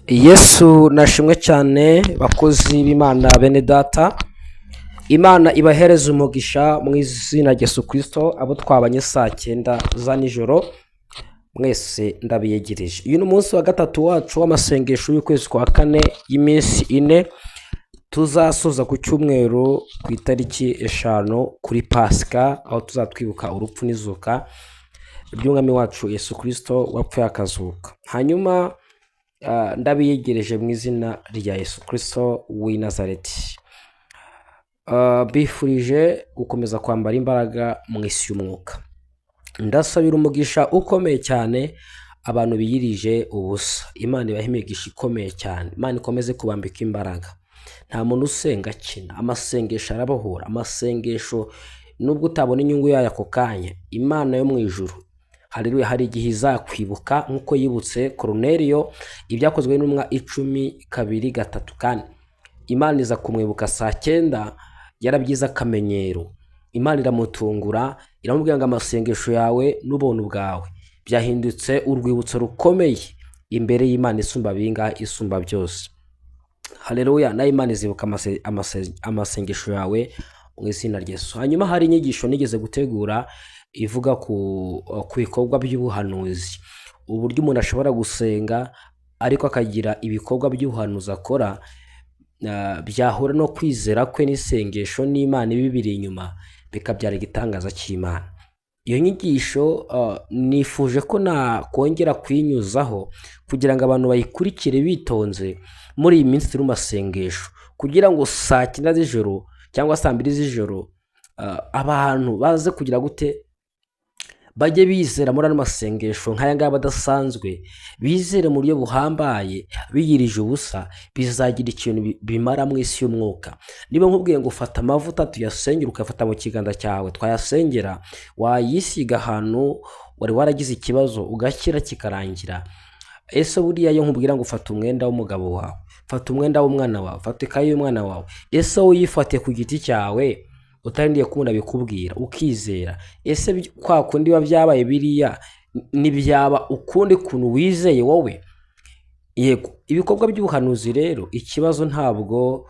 Yesu nashimwe cyane, bakozi b'Imana, bene data. Imana ibahereze umugisha mu izina rya Yesu Kirisito. Abo twabanye saa 9 za nijoro mwese ndabiyegereje. Uyu ni umunsi wa gatatu wacu w'amasengesho y'ukwezi kwa kane y'iminsi 4, tuzasoza ku cyumweru ku itariki 5 kuri Pasika, aho tuzatwibuka urupfu n'izuka ry'umwami wacu Yesu Kirisito wapfuye akazuka. Hanyuma ndabiyegereje mu izina rya Yesu Kirisito w'i Nazareti. Bifurije gukomeza kwambara imbaraga mu isi y'umwuka. Ndasabira umugisha ukomeye cyane abantu biyirije ubusa. Imana ibahe imigisha ikomeye cyane, Imana ikomeze kubambika imbaraga. Nta muntu usenga akina, amasengesho arabohora. Amasengesho nubwo utabona inyungu yayo ako kanya, Imana yo mu ijuru, haleluya, hari igihe izakwibuka nk'uko yibutse Koruneliyo. Ibyakozwe n'intumwa 10 2 3 4, Imana iza kumwibuka saa 9, yarabyize akamenyero. Imana iramutungura, iramubwira ngo amasengesho yawe n'ubuntu bwawe byahindutse urwibutso rukomeye imbere y'Imana isumba binga, isumba byose. Haleluya, nayo Imana izibuka amasengesho yawe mu izina rya Yesu. Hanyuma hari inyigisho nigeze gutegura ivuga ku bikorwa by'ubuhanuzi, uburyo umuntu ashobora gusenga ariko akagira ibikorwa by'ubuhanuzi akora, byahura no kwizera kwe n'isengesho n'Imana ibibiri inyuma, bikabyara igitangaza cy'Imana. Iyo nyigisho nifuje ko nakongera kuyinyuzaho kugira ngo abantu bayikurikire bitonze muri iyi minsi turi mu masengesho, kugira ngo saa 9 z'ijoro cyangwa saa 2 z'ijoro, abantu baze kugira gute, bajye bizera muri ano masengesho nk'aya ngaya adasanzwe, bizere mu buryo buhambaye, biyirije ubusa, bizagira ikintu bimara mu isi y'umwuka. Niba nkubwiye ngo ufata amavuta tuyasengera, ukayafata mu kiganza cyawe, twayasengera, wayisiga ahantu wari waragize ikibazo ugakira kikarangira. Ese buriya iyo nkubwira ngo ufata umwenda w'umugabo wawe, fata umwenda w'umwana wawe, fata ikayi y'umwana wawe, ese wowe uyifate ku giti cyawe utarindiye kubona bikubwira ukizera, ese kwa kundi biba byabaye biriya ntibyaba ukundi kuntu wizeye wowe? Yego, ibikorwa by'ubuhanuzi rero ikibazo ntabwo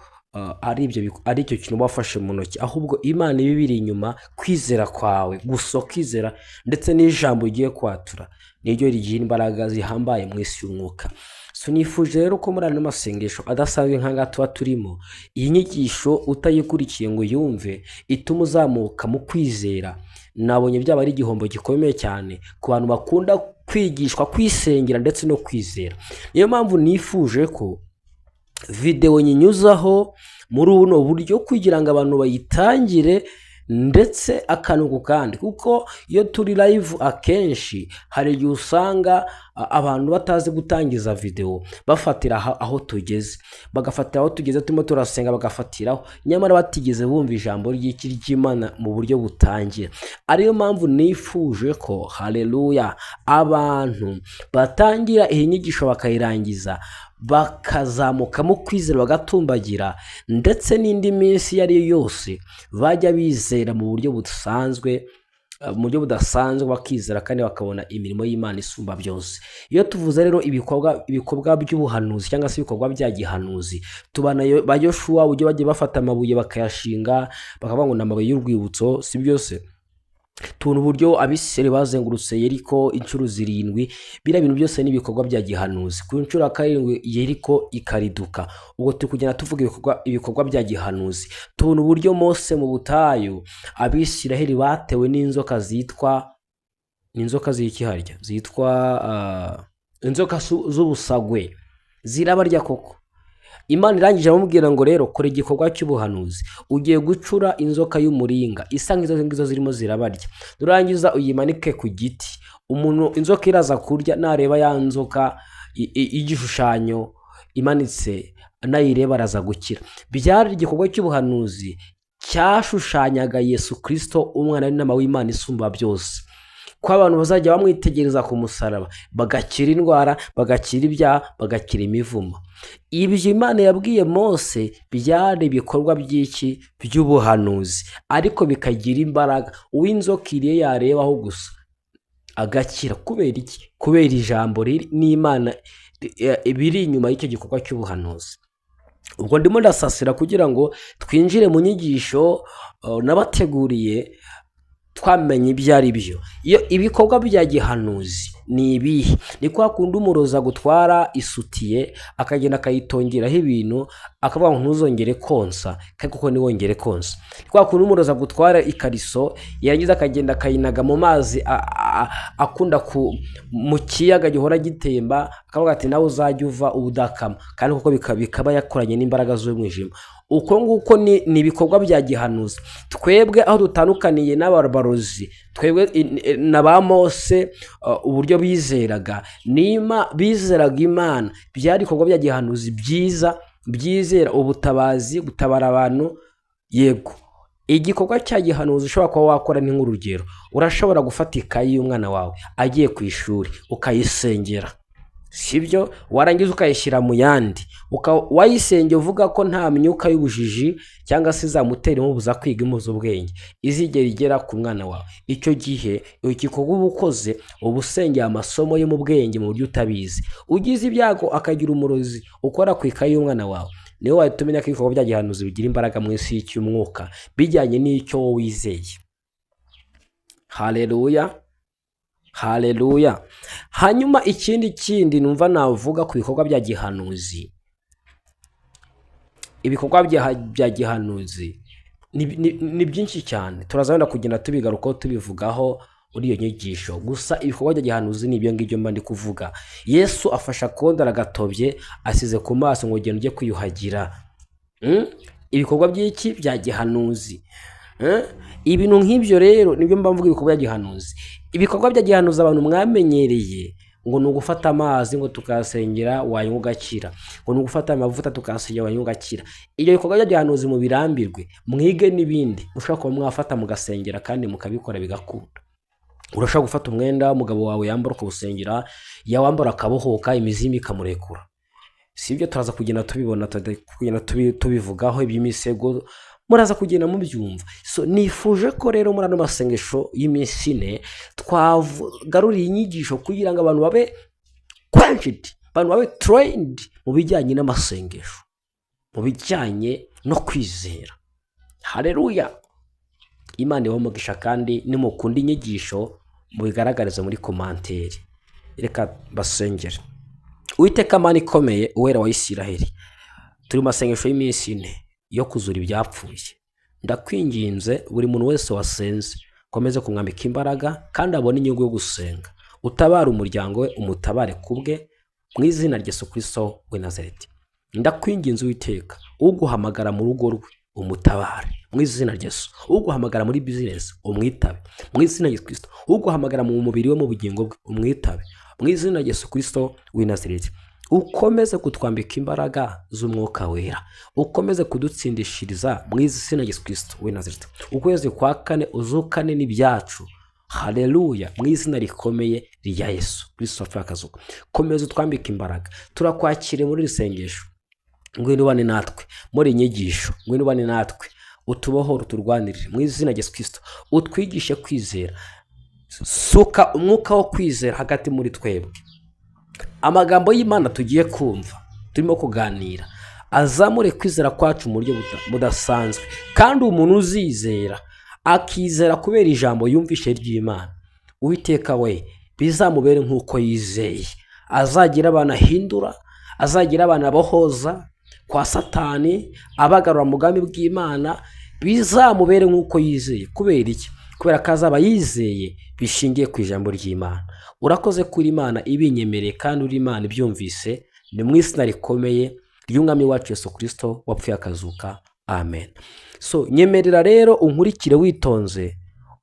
ari ibyo, ari icyo kintu wafashe mu ntoki, ahubwo Imana iba ibiri inyuma, kwizera kwawe gusa ukizera ndetse n'ijambo ugiye kwatura niryo rigira imbaraga zihambaye mu isi y'umwuka. So nifuje rero ko muri ano masengesho adasanzwe nk'aya tuba turimo, iyi nyigisho utayikurikiye ngo yumve ituma uzamuka mu kwizera, nabonye byaba ari igihombo gikomeye cyane ku bantu bakunda kwigishwa kwisengera ndetse no kwizera. Niyo mpamvu nifuje ko videwo nyinyuzaho muri buno buryo kugira ngo abantu bayitangire ndetse akantu ku kandi, kuko iyo turi live akenshi hari igihe usanga abantu batazi gutangiza videwo, bafatira aho tugeze, bagafatira aho tugeze turimo turasenga bagafatiraho, nyamara batigeze bumva ijambo ry'iki ry'Imana mu buryo butangira. Ariyo mpamvu nifuje ko, haleluya, abantu batangira iyi nyigisho bakayirangiza, bakazamuka mu kwizera, bagatumbagira, ndetse n'indi minsi iyo ari yo yose bajya bizera mu buryo busanzwe, mu buryo budasanzwe, bakizera kandi bakabona imirimo y'Imana isumba byose. Iyo tuvuze rero ibikorwa by'ubuhanuzi cyangwa se ibikorwa bya gihanuzi, tubana ba Yoshuwa uburyo bagiye bafata amabuye bakayashinga bakavuga ngo ni amabuye y'urwibutso, si byose. Tubona uburyo Abisirayeli bazengurutse Yeriko inshuro 7, biriya bintu byose ni ibikorwa bya gihanuzi. Ku nshuro ya 7 Yeriko ikariduka. Ubwo turi kugenda tuvuga ibikorwa bya gihanuzi. Tubona uburyo Mose mu butayu Abisirayeli batewe n'inzoka zitwa, inzoka z'iki harya? Zitwa inzoka z'ubusagwe, zirabarya koko. Imana irangije amubwira ngo rero kora igikorwa cy'ubuhanuzi, ugiye gucura inzoka y'umuringa isa nk'izo ngizo zirimo zirabarya, nurangiza uyimanike ku giti, umuntu inzoka iraza kurya nareba ya nzoka y'igishushanyo imanitse, nayireba araza gukira. Byari igikorwa cy'ubuhanuzi cyashushanyaga Yesu Kirisito, umwana w'intama w'Imana isumba byose, ko abantu bazajya bamwitegereza ku musaraba bagakira indwara, bagakira ibyaha, bagakira imivumo. Ibyo Imana yabwiye Mose byari ibikorwa by'iki? By'ubuhanuzi, ariko bikagira imbaraga. Uw'inzoka iriye yarebaho gusa agakira. Kubera iki? Kubera ijambo riri n'Imana Ibiri inyuma y'icyo gikorwa cy'ubuhanuzi. Ubwo ndimo ndasasira kugira ngo twinjire mu nyigisho nabateguriye, twamenye ibyo ari byo. Iyo ibikorwa bya gihanuzi ni ibihe? Ni kwa kundi umurozi agutwara isutiye, akagenda akayitongeraho ibintu, akavuga ngo ntuzongere konsa, kandi kuko ntiwongere konsa. Ni kwa kundi umurozi agutwara ikariso, yarangiza akagenda akayinaga mu mazi akunda mu kiyaga gihora gitemba, akavuga ati nawe uzajya uva udakama, kandi kuko bikaba yakoranye n'imbaraga z'umwijima. Uko nguko ni ibikorwa bya gihanuzi. Twebwe aho dutandukaniye n'abarozi, twebwe na ba Mose, uburyo bizeraga, nima bizeraga Imana, byari ibikorwa bya gihanuzi byiza, byizera ubutabazi, gutabara abantu. Yego, igikorwa cya gihanuzi ushobora kuba wakora ni nk'urugero, urashobora gufata ikayi y'umwana wawe agiye ku ishuri ukayisengera, sibyo? Warangiza ukayishyira mu yandi, wayisengera uvuga ko nta myuka y'ubujiji cyangwa se izamutera imubuza kwiga, imubuza ubwenge izigera igera ku mwana wawe. Icyo gihe igikorwa uba ukoze, uba usengeye amasomo yo mu bwenge mu buryo utabizi. Ugize ibyago akagira umurozi ukora ku ikayi y'umwana wawe, niwe wahita umenya ko ibikorwa bya gihanuzi bigira imbaraga mu isi y'icyumwuka bijyanye n'icyo wowe wizeye. Haleluya, haleluya. Hanyuma ikindi kindi numva navuga ku bikorwa bya gihanuzi, ibikorwa bya gihanuzi ni byinshi cyane, turaza wenda kugenda tubigarukaho tubivugaho muri iyo nyigisho. Gusa ibikorwa bya gihanuzi ni ibyo ngibyo mba ndi kuvuga. Yesu afasha kondora agatobye asize ku maso ngo ugende ujye kwiyuhagira. Ibikorwa by'iki bya gihanuzi. Ibintu nk'ibyo rero nibyo mba mvuga, ibikorwa bya gihanuzi. Ibikorwa bya gihanuzi abantu mwamenyereye ngo ni ugufata amazi ngo tukasengera wanywa ugakira, ngo ni ugufata amavuta tukasengera wanywa ugakira. Ibyo bikorwa bya gihanuzi mubirambirwe, mwige n'ibindi mushobora kuba mwafata mugasengera kandi mukabikora bigakunda. Urashobora gufata umwenda umugabo wawe yambara ukawusengera, yawambara akabohoka, imizimu ikamurekura. Si ibyo turaza kugenda tubibona, kugenda tubivugaho iby'imisego, muraza kugenda mubyumva. So nifuje ko rero muri ano masengesho y'iminsi ine twagaruriye inyigisho kugira ngo abantu babe quenched, abantu babe trained mu bijyanye n'amasengesho, mu bijyanye no kwizera. Haleluya. Imana ibahe umugisha, kandi nimukunda inyigisho mubigaragarize muri commentaire. Reka basengere. Uwiteka Mana ikomeye, uwera wa Isiraheli, turi mu masengesho y'iminsi ine yo kuzura ibyapfuye. Ndakwinginze buri muntu wese wasenze komeze kumwambika imbaraga kandi abone inyungu yo gusenga. Utabare umuryango we, umutabare kubwe, mu izina rya Yesu Kristo w'i Nazareti. Ndakwinginze Uwiteka, uguhamagara mu rugo rwe umutabare mu izina rya Yesu, uguhamagara muri business umwitabe mu izina rya Yesu Kristo, uguhamagara mu mubiri we, mu bugingo bwe umwitabe mu izina rya Yesu Kristo w'i Nazareti. Ukomeze kutwambika imbaraga z'umwuka wera, ukomeze kudutsindishiriza mu izina rya Yesu Kristo w'i Nazareti. Ukwezi kwa kane uzukane n'ibyacu. Haleluya, mu izina rikomeye rya Yesu Kristo wapfuye akazuka. Komeza utwambike imbaraga, turakwakiriye muri iri sengesho. Ngwino ubane natwe muri iyi nyigisho, ngwino ubane natwe, utubohore, uturwanirire mu izina rya Yesu Kristo. Utwigishe kwizera, suka umwuka wo kwizera hagati muri twebwe. Amagambo y'Imana tugiye kumva, turimo kuganira, azamure kwizera kwacu mu buryo budasanzwe. Kandi umuntu uzizera akizera kubera ijambo yumvishe ry'Imana, Uwiteka we bizamubere nk'uko yizeye. Azagira abantu ahindura, azagira abantu abohoza kwa Satani, abagarura mu mugambi bw'Imana, bizamubere nk'uko yizeye. Kubera iki? Kubera ko azaba yizeye bishingiye ku ijambo ry'Imana. Urakoze kuri Imana ibinyemereye kandi uri Imana ibyumvise. Ni mu izina rikomeye ry'Umwami wacu Yesu Kristo wapfuye akazuka, amen. So nyemerera rero unkurikire witonze,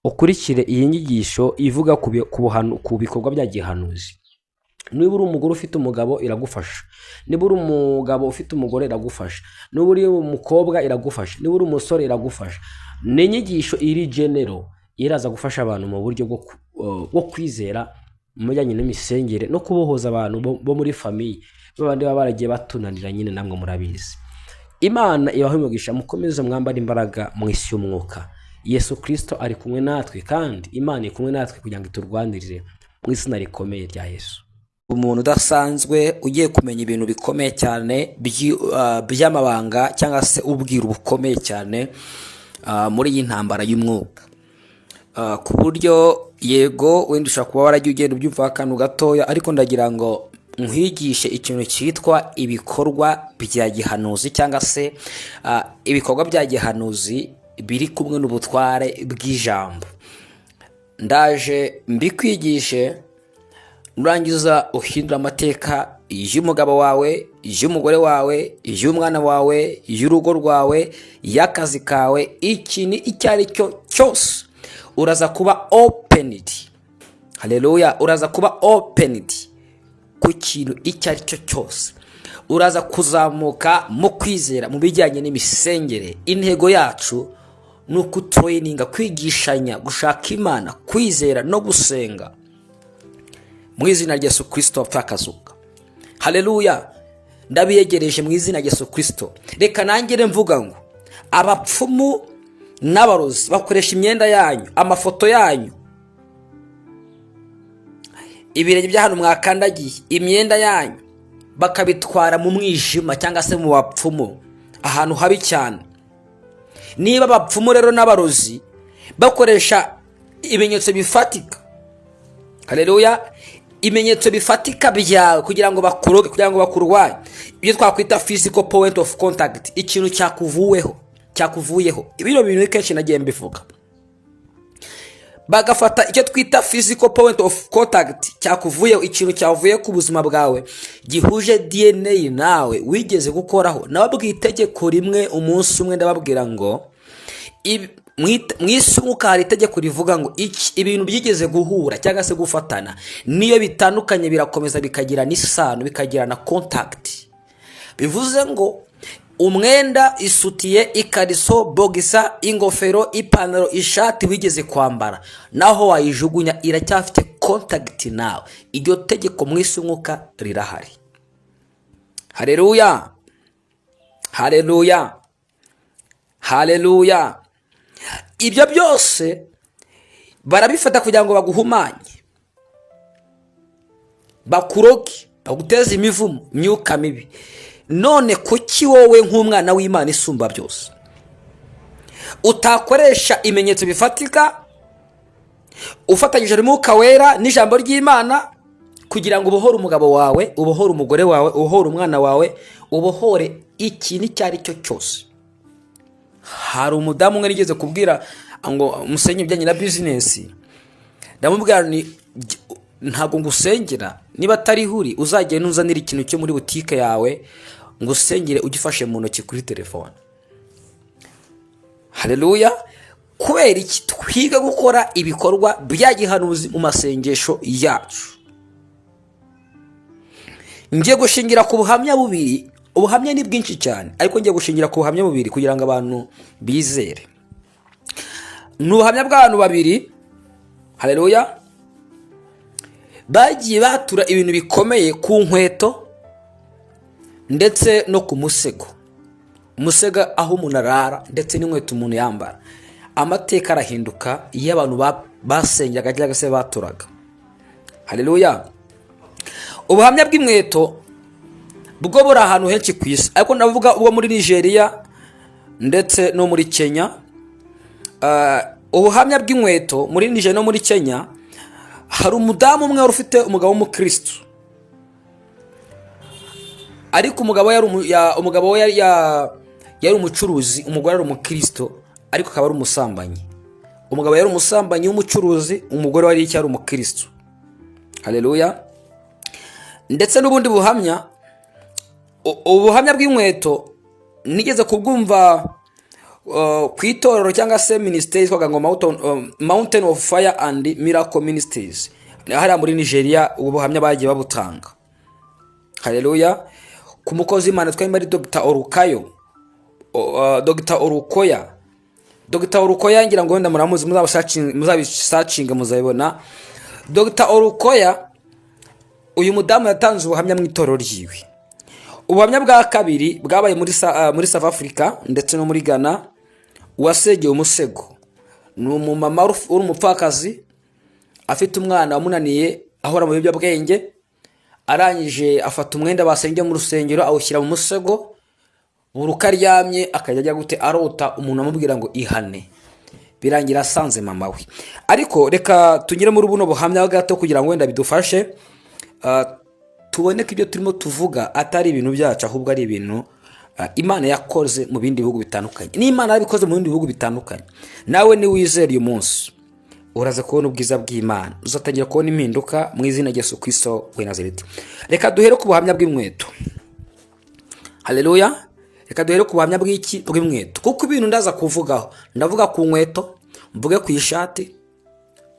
ukurikire iyi nyigisho ivuga ku bikorwa bya gihanuzi. Niba uri umugore ufite umugabo iragufasha, niba uri umugabo ufite umugore iragufasha, niba uri umukobwa iragufasha, niba uri umusore iragufasha. Ni inyigisho iri general, iraza gufasha abantu mu buryo bwo kwizera mu bijyanye n'imisengere no kubohoza abantu bo muri famille, babandi baba baragiye batunanira nyine, namwe murabizi. Imana ibahe umugisha, mukomeze mwambare imbaraga mu isi y'umwuka. Yesu Kristo ari kumwe natwe, kandi Imana iri kumwe natwe kugira ngo iturwanirire mu izina rikomeye rya Yesu. Umuntu udasanzwe ugiye kumenya ibintu bikomeye cyane by'amabanga cyangwa se ubwiru bukomeye cyane muri iyi ntambara y'umwuka. Ku buryo yego wenda ushobora kuba waragiye ugenda ubyumva akantu gatoya, ariko ndagira ngo nkwigishe ikintu cyitwa ibikorwa bya gihanuzi cyangwa se ibikorwa bya gihanuzi biri kumwe n'ubutware bw'ijambo. Ndaje mbikwigishe, nurangiza uhindura amateka y'umugabo wawe, y'umugore wawe, y'umwana wawe, y'urugo rwawe, y'akazi kawe, ikintu icyo ari cyo cyose uraza kuba opened. Haleluya! Uraza kuba opened ku kintu icyo ari cyo cyose, uraza kuzamuka mu kwizera mu bijyanye n'imisengere. Intego yacu ni ukutraininga, kwigishanya, gushaka Imana, kwizera no gusenga mu izina rya Yesu Kirisito wapfa akazuka. Haleluya! Ndabiyegereje mu izina rya Yesu Kirisito. Reka nangire mvuga ngo abapfumu n'abarozi bakoresha imyenda yanyu, amafoto yanyu, ibirenge by'ahantu mwakandagiye, imyenda yanyu, bakabitwara mu mwijima cyangwa se mu bapfumu, ahantu habi cyane. Niba abapfumu rero n'abarozi bakoresha ibimenyetso bifatika, haleluya, ibimenyetso bifatika byawe kugira ngo bakuroge, kugira ngo bakurwanye, ibyo twakwita physical point of contact, ikintu cyakuvuweho, cyakuvuyeho, bino bintu kenshi nagiye mbivuga, bagafata icyo twita physical point of contact cyakuvuyeho, ikintu cyavuye ku buzima bwawe gihuje DNA nawe wigeze gukoraho. Nababwiye itegeko rimwe umunsi umwe, ndababwira ngo mu isi umwuka hari itegeko rivuga ngo ibintu byigeze guhura cyangwa se gufatana, niyo bitandukanye birakomeza bikagirana isano, bikagirana contact. Bivuze ngo umwenda, isutiye, ikariso, boxer, ingofero, ipantaro, ishati wigeze kwambara, naho wayijugunya iracyafite contact nawe. Iryo tegeko mu isi umwuka rirahari. Hareruya, hareruya, hareruya! Ibyo byose barabifata kugira ngo baguhumanye, bakuroge, baguteze imivumo, imyuka mibi. None kuki wowe nk'umwana w'Imana isumba byose utakoresha ibimenyetso bifatika ufatanyije n'Umwuka Wera n'ijambo ry'Imana kugira ngo ubohore umugabo wawe, ubohore umugore wawe, ubohore umwana wawe, ubohore ikintu icyo ari cyo cyose? Hari umudamu umwe nigeze kubwira ngo musenye ibijyanye na business, ndamubwira ni ntabwo ngusengera niba atari huri, uzagenda uzanira ikintu cyo muri butike yawe ngo usengere ugifashe mu ntoki kuri telefone. Hareruya! Kubera iki? Twiga gukora ibikorwa bya gihanuzi mu masengesho yacu. Ngiye gushingira ku buhamya bubiri. Ubuhamya ni bwinshi cyane, ariko ngiye gushingira ku buhamya bubiri kugira ngo abantu bizere. Ni ubuhamya bw'abantu babiri, hareruya, bagiye batura ibintu bikomeye ku nkweto ndetse no ku musego, umusego aho umuntu arara ndetse n'inkweto umuntu yambara. Amateka arahinduka iyo abantu basengeraga cyangwa se baturaga. Hareruya! Ubuhamya bw'inkweto bwo buri ahantu henshi ku isi, ariko ndavuga ubwo muri Nigeria ndetse no muri Kenya. Ubuhamya bw'inkweto muri Nigeria no muri Kenya, hari umudamu umwe wari ufite umugabo w'umukirisitu, ariko umugabo we yari umucuruzi, umugore ari umukristo, ariko akaba ari umusambanyi. Umugabo yari umusambanyi w'umucuruzi, umugore wari icyo ari umukristo. Hareruya! Ndetse n'ubundi buhamya, ubuhamya bw'inkweto nigeze kubwumva ku itorero cyangwa se minisiteri yitwaga ngo Mountain of Fire and Miracle Ministries hariya muri Nigeria. Ubu buhamya bagiye babutanga, hareruya, ku mukozi w'Imana twari ari Dr Orukayo, Dr Orukoya. Dr Orukoya ngira ngo wenda muramuzi, muzabisearchinga muzabibona. Dr Orukoya, uyu mudamu yatanze ubuhamya mu itorero ryiwe. Ubuhamya bwa kabiri bwabaye muri South Africa ndetse no muri Ghana. Uwasegeye umusego ni umumama uri umupfakazi, afite umwana wamunaniye, ahora mu biyobyabwenge. Arangije afata umwenda basengeye mu rusengero, awushyira mu musego. Buri uko aryamye akajya ajya gute? Arota umuntu amubwira ngo ihane. Birangira asanze mama we. Ariko reka tugere muri buno buhamya gato kugira ngo wenda bidufashe, tubone ko ibyo turimo tuvuga atari ibintu byacu, ahubwo ari ibintu Imana yakoze mu bindi bihugu bitandukanye. N'Imana yarabikoze mu bindi bihugu bitandukanye. Nawe niwizera uyu munsi, uraza kubona ubwiza bw'Imana, uzatangira kubona impinduka mu izina rya Yesu Kristo w'i Nazareti. Reka duhere ku buhamya bw'inkweto. Haleluya! Reka duhere ku buhamya bw'iki? Bw'inkweto, kuko ibintu ndaza kuvugaho, ndavuga ku nkweto, mvuge ku ishati,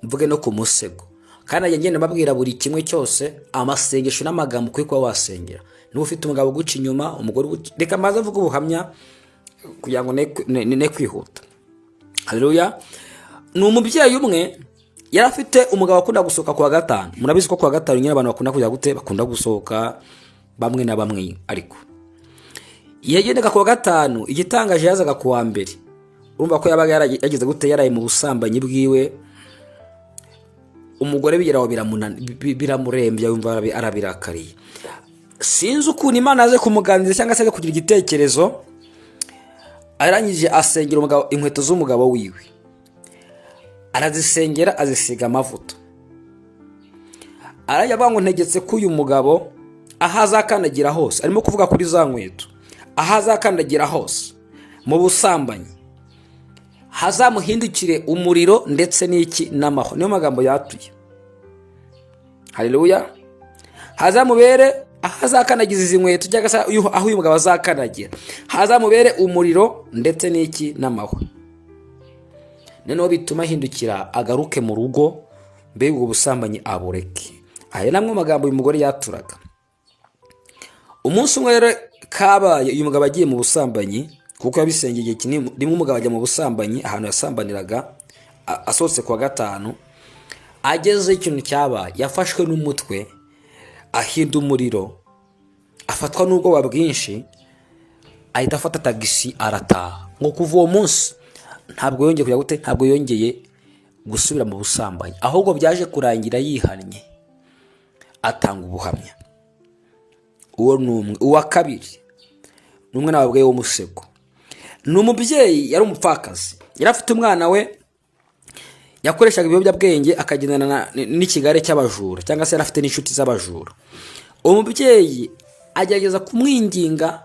mvuge no ku musego, kandi najya ngenda mbabwira buri kimwe cyose, amasengesho n'amagambo ukwiye kuba wasengera niba ufite umugabo uguca inyuma, umugore uguca. Reka mbanze mvuge ubuhamya kugira ngo ne kwihuta. Haleluya! Ni umubyeyi umwe yari afite umugabo akunda gusohoka ku wa gatanu. Murabizi ko ku wa gatanu nyine abantu bakunda kujya gute? Bakunda gusohoka bamwe na bamwe. Ariko yagendaga ku wa gatanu, igitangaje yazaga ku wa mbere. Urumva ko yabaga yagize gute? Yaraye mu busambanyi bwiwe. Umugore bigeraho biramurembya, yumva arabirakariye. Sinzi ukuntu Imana yaje kumuganiriza cyangwa se aje kugira igitekerezo. Arangije asengera umugabo, inkweto z'umugabo wiwe arazisengera, azisiga amavuta. Arajya avuga ngo ntegetse ko uyu mugabo aho azakandagira hose, arimo kuvuga kuri za nkweto, aho azakandagira hose mu busambanyi hazamuhindukire umuriro ndetse n'iki? N'amahwa. Niyo magambo yatuye. Haleluya! Hazamubere aho azakandagiza izi nkweto, cyangwa se aho uyu mugabo azakandagira hazamubere umuriro ndetse n'iki? N'amahwa. Noneho bituma ahindukira agaruke mu rugo, mbega ubwo busambanyi abureke. Aya ni amwe mu magambo uyu mugore yaturaga. Umunsi umwe rero kabaye, uyu mugabo agiye mu busambanyi, kuko yabisengeye igihe kinini. Rimwe umugabo ajya mu busambanyi ahantu yasambaniraga, asohotse ku wa gatanu. Agezeho ikintu cyabaye, yafashwe n'umutwe, ahinda umuriro, afatwa n'ubwoba bwinshi, ahita afata tagisi arataha. Ngo kuva uwo munsi ntabwo yongeye kujya gute? Ntabwo yongeye gusubira mu busambanyi, ahubwo byaje kurangira yihannye, atanga ubuhamya. Uwo ni umwe. Uwa kabiri ni umwe nababwiye w'umusego. Ni umubyeyi yari umupfakazi, yari afite umwana we yakoreshaga ibiyobyabwenge, akagendana n'ikigare cy'abajura, cyangwa se yari afite n'inshuti z'abajura. Uwo mubyeyi agerageza kumwinginga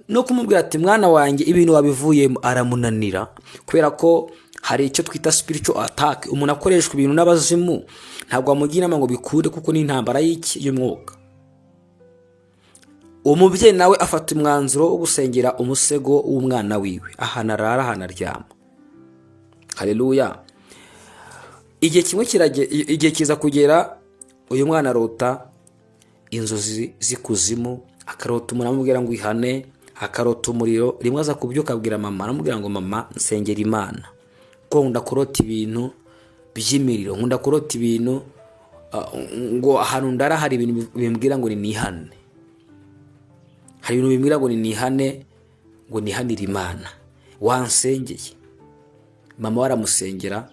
no kumubwira ati: "Mwana wanjye, ibintu wabivuyemo." Aramunanira, kubera ko hari icyo twita spiritual attack. Umuntu akoreshwa ibintu n'abazimu, ntabwo wamugira inama ngo bikunde, kuko ni intambara y'iki? Y'umwuka. Uwo mubyeyi nawe afata umwanzuro wo gusengera umusego w'umwana wiwe, ahantu arara, ahantu aryama. Haleluya! Igihe kimwe igihe kiza kugera, uyu mwana arota inzozi z'ikuzimu, akarota umuntu amubwira ngo ihane, akarota umuriro. Rimwe aza kubyuka abwira mama, aramubwira ngo: "Mama, nsengera Imana, ko nkunda kurota ibintu by'imiriro, nkunda kurota ibintu ngo ahantu ndara hari ibintu bimbwira ngo ni nihane, hari ibintu bimbwira ngo ni nihane, ngo nihanire Imana, wansengeye?" Mama we aramusengera,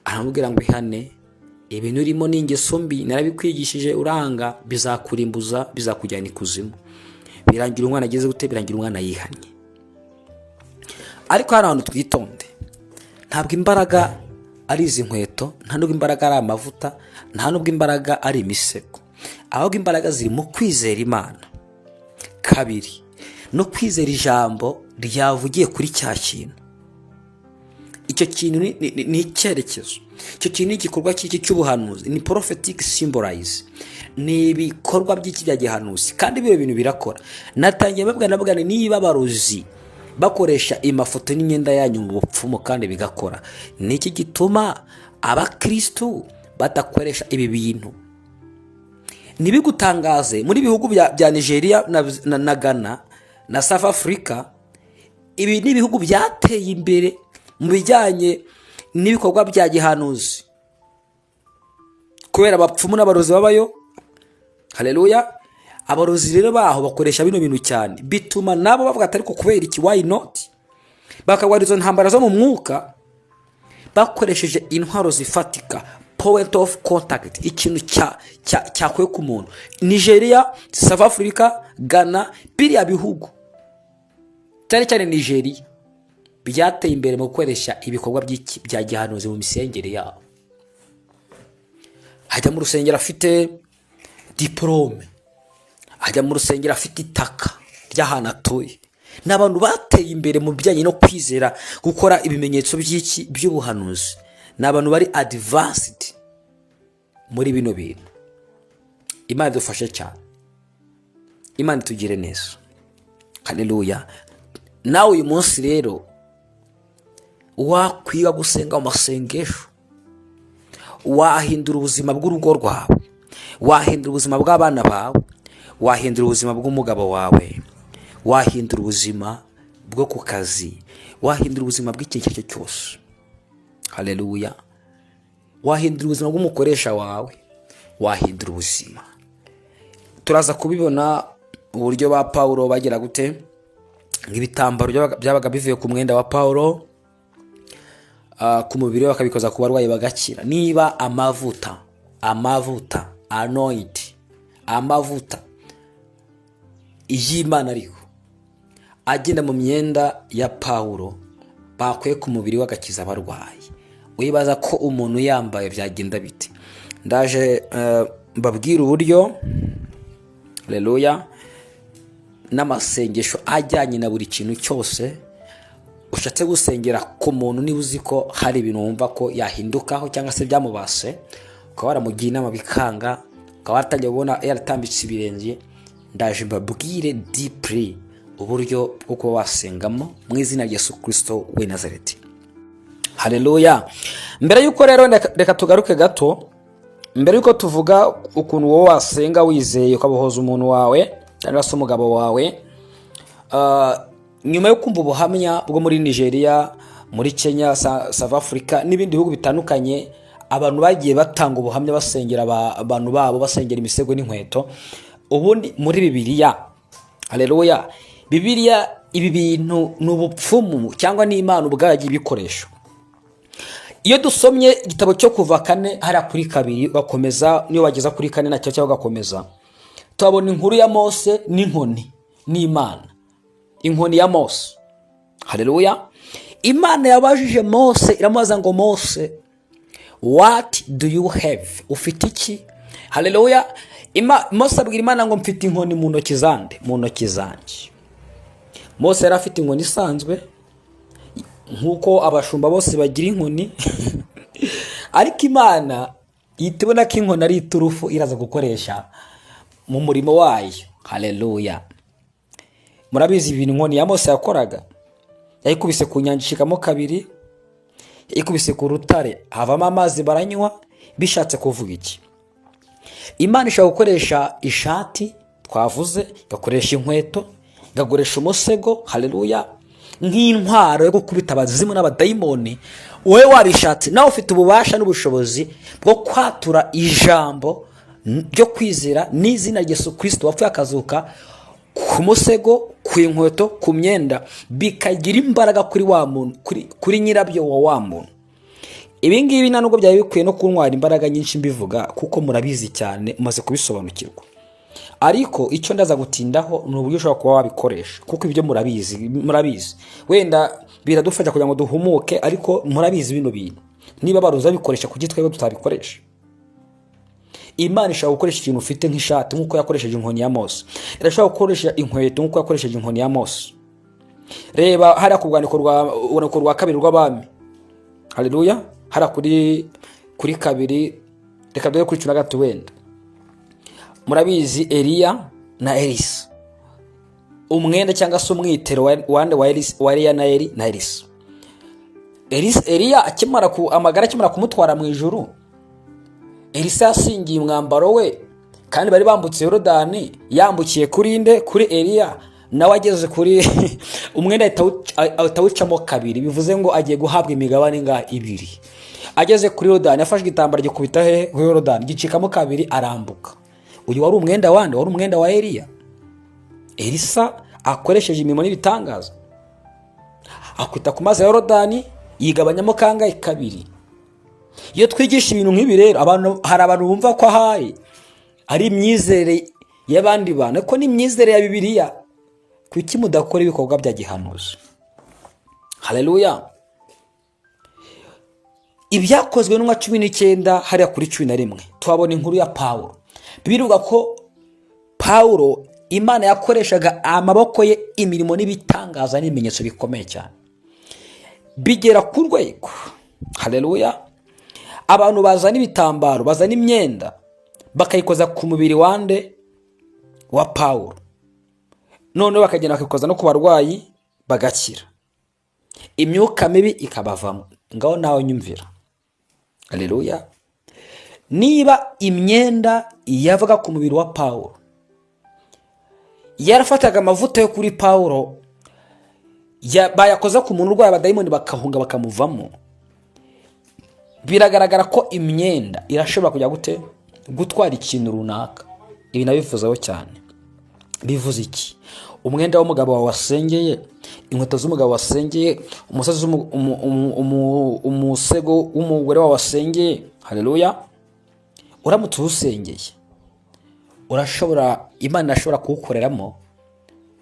aramubwira ngo: "Ihane, ibintu urimo ni ingeso mbi, narabikwigishije uranga, bizakurimbuza, bizakujyana ikuzimu." Birangira umwana ageze gute? Birangira umwana yihannye. Ariko hari ahantu twitonde. Ntabwo imbaraga ari izi nkweto, nta nubwo imbaraga ari amavuta, nta nubwo imbaraga ari imisego, ahubwo imbaraga ziri mu kwizera Imana. Kabiri, no kwizera ijambo ryavugiye kuri cya kintu. Icyo kintu ni icyerekezo, icyo kintu ni igikorwa cy'iki? Cy'ubuhanuzi. Ni prophetic symbolize, ni ibikorwa by'iki? Bya gihanuzi. Kandi bino bintu birakora. Natangiye babwira, nabwira niba abarozi bakoresha amafoto n'imyenda yanyu mu bupfumu kandi bigakora, ni iki gituma abakirisitu badakoresha ibi bintu? Ntibigutangaze, muri bihugu bya Nigeria na Ghana na South Africa, ibi ni ibihugu byateye imbere mu bijyanye n'ibikorwa bya gihanuzi kubera abapfumu n'abarozi babayo. Haleluya! Abarozi rero baho bakoresha bino bintu cyane, bituma nabo bavuga ati: "Ariko kubera iki? Why not?" Bakagwara izo ntambara zo mu mwuka bakoresheje intwaro zifatika, Point of contact, ikintu cyakuye ku muntu. Nigeria, South Africa, Ghana, biriya bihugu, cyane cyane Nigeria, byateye imbere mu gukoresha ibikorwa bya gihanuzi mu misengere yabo. Ajya mu rusengero afite diporome, ajya mu rusengero afite itaka ry'ahantu atuye. Ni abantu bateye imbere mu bijyanye no kwizera, gukora ibimenyetso by'iki? By'ubuhanuzi. Ni abantu bari advanced muri bino bintu. Imana idufashe cyane, Imana itugire neza. Haleluya! Nawe uyu munsi rero wakwiga gusenga mu masengesho, wahindura ubuzima bw'urugo rwawe, wahindura ubuzima bw'abana bawe, wahindura ubuzima bw'umugabo wawe, wahindura ubuzima bwo ku kazi, wahindura ubuzima bw'ikintu icyo ari cyo cyose. Haleluya! Wahindura ubuzima bw'umukoresha wawe, wahindura ubuzima. Turaza kubibona uburyo ba Pawulo bagira gute, nk'ibitambaro byabaga bivuye ku mwenda wa Pawulo, ku mubiri we, bakabikoza ku barwayi bagakira. Niba amavuta anointing, amavuta y'Imana ariho agenda mu myenda ya Pawulo bakuye ku mubiri we agakiza abarwayi, wibaza ko umuntu yambaye byagenda bite? Ndaje mbabwire uburyo, haleluya, n'amasengesho ajyanye na buri kintu cyose ushatse gusengera ku muntu. Niba uzi ko hari ibintu wumva ko yahindukaho cyangwa se byamubase, ukaba waramugira inama bikanga, ukaba waratangiye kubona yaratambitse ibirenge, ndaje mbabwire deeply uburyo bwo kuba wasengamo mu izina rya Yesu Kirisito w'i Nazareti. Haleluya! Mbere y'uko rero, reka tugaruke gato mbere y'uko tuvuga ukuntu wowe wasenga wizeye ukabohoza umuntu wawe cyangwa se umugabo wawe. Nyuma yo kumva ubuhamya bwo muri Nigeria, muri Kenya, South Africa n'ibindi bihugu bitandukanye, abantu bagiye batanga ubuhamya basengera abantu babo, basengera imisego n'inkweto. Ubundi muri Bibiliya, haleluya, Bibiliya, ibi bintu ni ubupfumu cyangwa ni Imana ubwayo yagiye ibikoresha? Iyo dusomye igitabo cyo Kuva 4 hariya kuri 2 ugakomeza, niyo wageza kuri 4 nacyo cyangwa ugakomeza, tuhabona inkuru ya Mose n'inkoni n'Imana, inkoni ya Mose. Haleluya! Imana yabajije Mose, iramubaza ngo: "Mose, what do you have? Ufite iki?" Haleluya! Mose abwira Imana ngo: "Mfite inkoni mu ntoki zande, mu ntoki zanjye." Mose yari afite inkoni isanzwe nk'uko abashumba bose bagira inkoni, ariko Imana ihita ibona ko inkoni ari iturufu iraza gukoresha mu murimo wayo. Haleluya! Murabizi ibintu inkoni ya Mose yakoraga: yayikubise ku nyanja ishikamo kabiri, yayikubise ku rutare havamo amazi baranywa. Bishatse kuvuga iki? Imana ishobora gukoresha ishati twavuze, igakoresha inkweto, igakoresha umusego, haleluya, nk'intwaro yo gukubita abazimu n'abadayimoni. Wowe wabishatse, nawe ufite ububasha n'ubushobozi bwo kwatura ijambo ryo kwizera n'izina rya Yesu Kirisito wapfuye akazuka ku musego, ku inkweto, ku myenda, bikagira imbaraga kuri wa muntu, kuri nyirabyo wa muntu. Ibi ngibi nta nubwo byari bikwiye no kuntwara imbaraga nyinshi mbivuga, kuko murabizi cyane, umaze kubisobanukirwa. Ariko icyo ndaza gutindaho ni uburyo ushobora kuba wabikoresha, kuko ibyo murabizi, murabizi. Wenda biradufasha kugira ngo duhumuke, ariko murabizi bino bintu. Niba baruzi babikoresha, kuki twebwe tutabikoresha? Imana ishobora gukoresha ikintu ufite nk'ishati nk'uko yakoresheje inkoni ya Mose. Irashobora gukoresha inkweto nk'uko yakoresheje inkoni ya Mose. Reba hariya ku rwandiko rwa kabiri rw'Abami, haleluya, hariya kuri 2, reka dore kuri 13 wenda. Murabizi Eliya na Elisa, umwenda cyangwa se umwitero wande wa Eliya na Eli na Elisa. Eliya akimara ku amagara, akimara kumutwara mu ijuru, Elisa yasingiye umwambaro we, kandi bari bambutse Yorodani, yambukiye kuri nde? Kuri Eliya. Nawe ageze kuri umwenda ahita awucamo kabiri, bivuze ngo agiye guhabwa imigabane ingahe? Ibiri. Ageze kuri Yorodani yafashe igitambaro gikubita he? Kuri Yorodani, gicikamo kabiri, arambuka. Uyu wari umwenda wande? Wari umwenda wa Eliya. Elisa akoresheje imirimo n'ibitangaza, akwita ku mazi ya Yorodani, yigabanyamo kangahe? Kabiri. Iyo twigisha ibintu nk'ibi rero, abantu, hari abantu bumva ko ahari ari imyizere y'abandi bantu, ariko ni imyizere ya Bibiliya. Kuki mudakora ibikorwa bya gihanuzi? Haleluya! Ibyakozwe n'Intumwa 19 hariya kuri 11, tuhabona inkuru ya Pawulo. Bivuga ko Pawulo Imana yakoreshaga amaboko ye imirimo n'ibitangaza n'ibimenyetso bikomeye cyane, bigera ku rwego, haleluya, abantu bazana ibitambaro, bazana imyenda, bakayikoza ku mubiri wande? Wa Pawulo. Noneho bakagenda bakayikoza no ku barwayi, bagakira, imyuka mibi ikabavamo. Ngaho nawe nyumvira, haleluya! Niba imyenda yavaga ku mubiri wa Pawulo, yarafataga amavuta yo kuri Pawulo, bayakoza ku muntu urwaye, abadayimoni bakahunga, bakamuvamo, biragaragara ko imyenda irashobora kujya gute? Gutwara ikintu runaka. Ibi nabivuzeho cyane. Bivuze iki? Umwenda w'umugabo wawe wasengeye, inkweto z'umugabo wasengeye, umusozi, umusego w'umugore wawe wasengeye, haleluya, uramutse uwusengeye, urashobora, Imana irashobora kuwukoreramo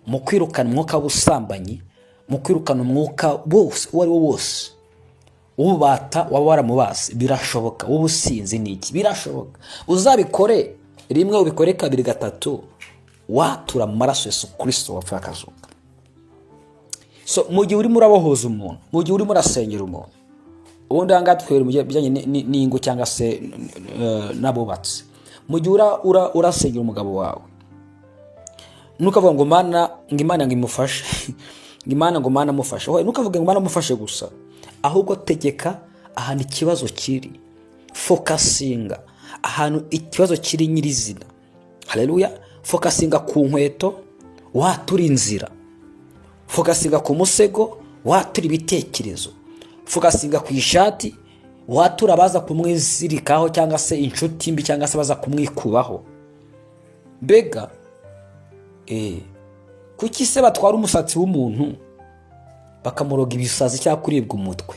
mu kwirukana umwuka w'ubusambanyi, mu kwirukana umwuka wose uwo ari wo wose w'ububata waba waramubase. Birashoboka. W'ubusinzi ni iki? Birashoboka. Uzabikore rimwe, ubikore kabiri, gatatu, watura mu maraso Yesu Kirisito wapfuye akazuka. So mu gihe urimo urabohoza umuntu, mu gihe urimo urasengera umuntu, ubundi aha ngaha twibera mu bijyanye n'ingo cyangwa se n'abubatsi. Mu gihe urasengera umugabo wawe, ntukavuga ngo Mana, ngo Imana ngo imufashe, ngo Imana, ngo Mana amufashe. Oya, ntukavuge ngo Mana amufashe gusa, ahubwo tegeka ahantu ikibazo kiri, focusinga ahantu ikibazo kiri nyirizina. Haleluya! Focusinga ku nkweto, watura inzira. Focusinga ku musego, watura ibitekerezo. Focusinga ku ishati, watura abaza kumwizirikaho cyangwa se inshuti mbi cyangwa se abaza kumwikubaho. Mbega kuki se batwara umusatsi w'umuntu bakamuroga ibisazi cyangwa kuribwa umutwe?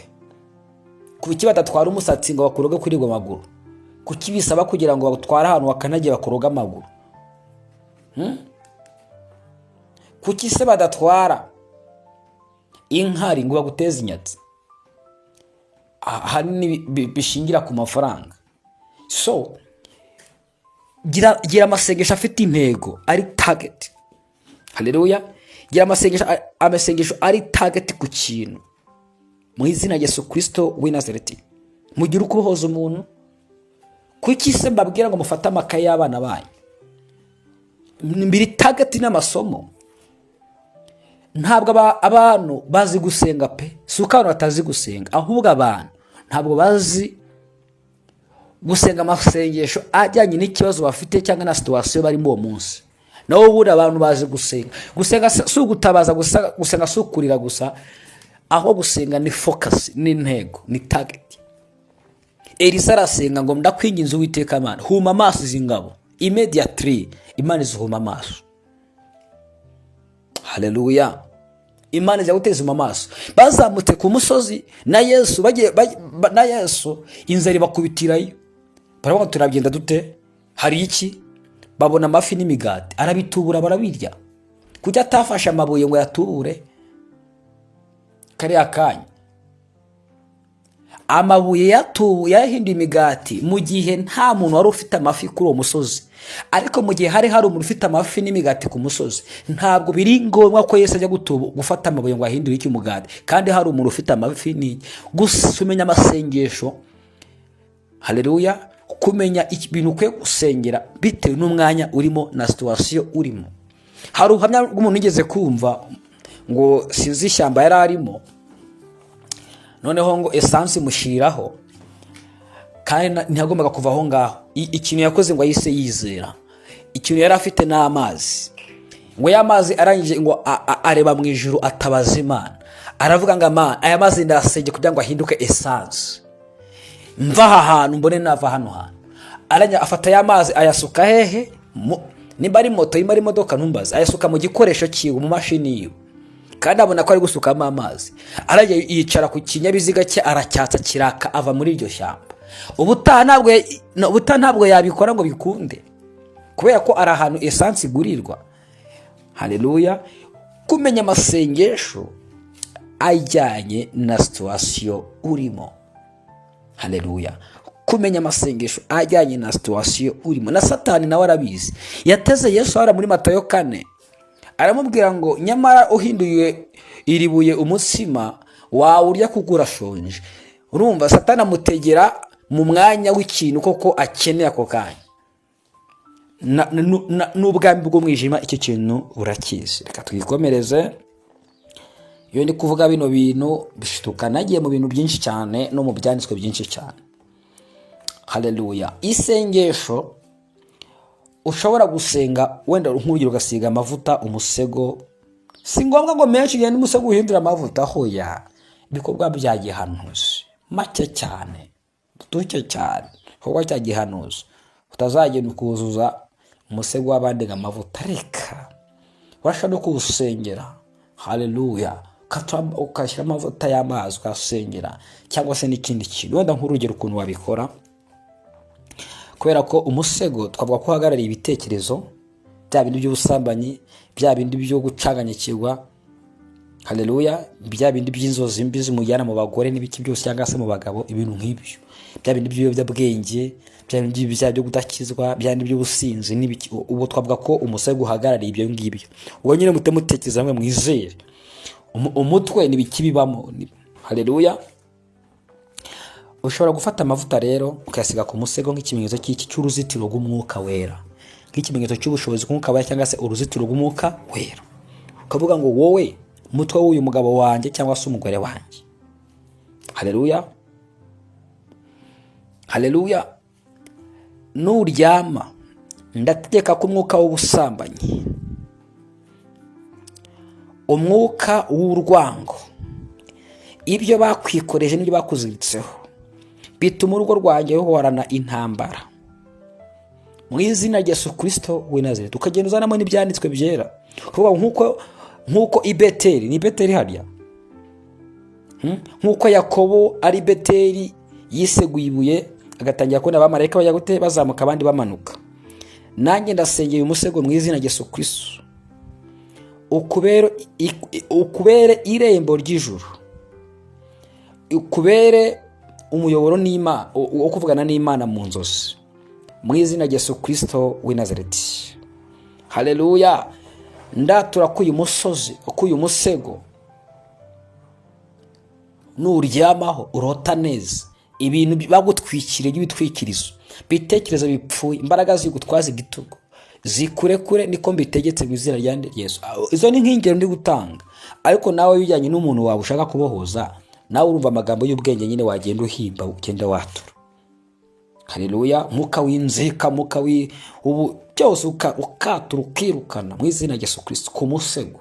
Kuki badatwara umusatsi ngo bakuroge kuribwa amaguru? Kuki bisaba kugira ngo batware ahantu bakanagiye bakuroge amaguru? Kuki se badatwara inkari ngo baguteze inyatsi? Ahanini bishingira ku mafaranga. So gira amasengesho afite intego, ari target. Haleluya! Gira amasengesho ari target ku kintu, mu izina rya Yesu Kirisito w'i Nazareti. Mugire uko ubohoza umuntu. Kuki se mbabwira ngo mufate amakaye y'abana banyu? Biri target n'amasomo. Ntabwo abantu bazi gusenga pe. Si uko abantu batazi gusenga, ahubwo abantu ntabwo bazi gusenga amasengesho ajyanye n'ikibazo bafite cyangwa na situation barimo uwo munsi. Naho ubundi abantu bazi gusenga. Gusenga si ugutabaza gusa, gusenga si ukurira gusa, aho gusenga ni focus, ni intego, ni target. Elisa arasenga ngo: "Ndakwinginze Uwiteka Mana, huma amaso izi ngabo." Immediately Imana izihuma amaso. Haleluya! Imana ijya guteza amaso. Bazamutse ku musozi na Yesu, bagiye na Yesu, inzara ibakubitirayo. Baravuga: "Turagenda dute? Hari iki?" Babona amafi n'imigati, arabitubura, barabirya. Kuki atafashe amabuye ngo yatubure kariya kanya? Amabuye yatubuye, yahinduye imigati mu gihe nta muntu wari ufite amafi kuri uwo musozi. Ariko mu gihe hari umuntu ufite amafi n'imigati ku musozi, ntabwo biri ngombwa ko Yesu ajya gufata amabuye ngo ahindure iki? Umugati, kandi hari umuntu ufite amafi. Ni gusa umenya amasengesho, haleluya, kumenya ibintu ukwiye gusengera bitewe n'umwanya urimo na situation urimo. Hari ubuhamya bw'umuntu ugeze kumva ngo sinzi ishyamba yari arimo, noneho ngo essence imushyiriraho, kandi ntiyagombaga kuva aho ngaho. Ikintu yakoze ngo ahise yizera ikintu yari afite ni amazi. Ngo ya mazi arangije ngo areba mu ijuru, atabaza Imana, aravuga ngo: "Amana, aya mazi ndayasengeye kugira ngo ahinduke essence, mva aha hantu, mbone nava hano hantu." Arangije afata ya mazi, ayasuka hehe? Nimba ari moto, nimba ari imodoka, ntumbaze. Ayasuka mu gikoresho cyiwe, mu mashini yiwe, kandi abona ko ari gusukamo amazi. Arajya yicara ku kinyabiziga cye, aracyatsa, kiraka, ava muri iryo shyamba. Ubutaha ntabwo no, ubutaha ntabwo yabikora ngo bikunde, kubera ko ari ahantu essence igurirwa. Haleluya! Kumenya amasengesho ajyanye na situation urimo. Haleluya! Kumenya amasengesho ajyanye na situation urimo. Na Satani nawe arabizi. Yateze Yesu hariya muri Matayo 4, aramubwira ngo: "Nyamara uhinduye iri buye umutsima wawurya kuko urashonje." Urumva, Satani amutegera mu mwanya w'ikintu koko akeneye ako kanya. N'ubwami bw'umwijima icyo kintu burakizi. Reka twikomereze. Iyo ndi kuvuga bino bintu bishituka nagiye mu bintu byinshi cyane no mu byanditswe byinshi cyane. Haleluya! Isengesho ushobora gusenga, wenda nk'urugero ugasiga amavuta umusego, si ngombwa ngo menshi ugende umusego uhindure amavuta. Hoya, ibikorwa bya gihanuzi make cyane, duke cyane, igikorwa cya gihanuzi. Utazagenda ukuzuza umusego w'abandi ngo amavuta. Reka, urashobora no kuwusengera. Haleluya! Ugashyira amavuta y'amazi ukasengera, cyangwa se n'ikindi kintu. Wenda nk'urugero ukuntu wabikora, kubera ko umusego twavuga ko uhagarariye ibitekerezo, bya bindi by'ubusambanyi, bya bindi byo gucanganyikirwa, haleluya, bya bindi by'inzozi mbi zimujyana mu bagore n'ibiki byose, cyangwa se mu bagabo, ibintu nk'ibyo, bya bindi by'ibiyobyabwenge, bya bindi bya byo kudakizwa, bya bindi by'ubusinzi n'ibiki. Ubu twavuga ko umusego uhagarariye ibyo ngibyo. Ubwo nyine mute mutekereza hamwe, mwizere. Umutwe ni ibiki bibamo? Haleluya! Ushobora gufata amavuta rero ukayasiga ku musego nk'ikimenyetso cy'iki? Cy'uruzitiro rw'Umwuka Wera, nk'ikimenyetso cy'ubushobozi bw'Umwuka Wera, cyangwa se uruzitiro rw'Umwuka Wera. Ukavuga ngo: "Wowe mutwe w'uyu mugabo wanjye cyangwa se umugore wanjye, haleluya, haleluya, nuryama ndategeka ko umwuka w'ubusambanyi, umwuka w'urwango, ibyo bakwikoreje n'ibyo bakuziritseho bituma urugo rwanjye ruhorana intambara, mu izina rya Yesu Kirisito w'i Nazareti." Ukagenda uzanamo n'ibyanditswe byera. Kuvuga nk'uko i Beteri, ni Beteri harya? Nk'uko Yakobo ari Beteri yiseguye ibuye, agatangira kubona abamarayika bajya gute? Bazamuka abandi bamanuka. Nanjye ndasengeye umusego mu izina rya Yesu Kirisito, ukubere irembo ry'ijuru, ukubere umuyoboro n'Imana wo kuvugana n'Imana mu nzozi, mu izina rya Yesu Kirisito w'i Nazareti. Haleluya! Ndatura ko uyu musozi, ko uyu musego nuryamaho urota neza, ibintu bagutwikiriye by'ibitwikirizo, bitekerezo bipfuye, imbaraga zigutwaza igitugu zikurekure, niko mbitegetse mu izina rya Yesu. Izo ni nk'ingero ndi gutanga, ariko nawe bijyanye n'umuntu wawe ushaka kubohoza, nawe urumva amagambo y'ubwenge nyine wagenda uhimba, ugenda watura. Haleluya! Mwuka w'inzika, mwuka ubu byose ukatura, ukirukana mu izina rya Yesu Kirisito ku musego.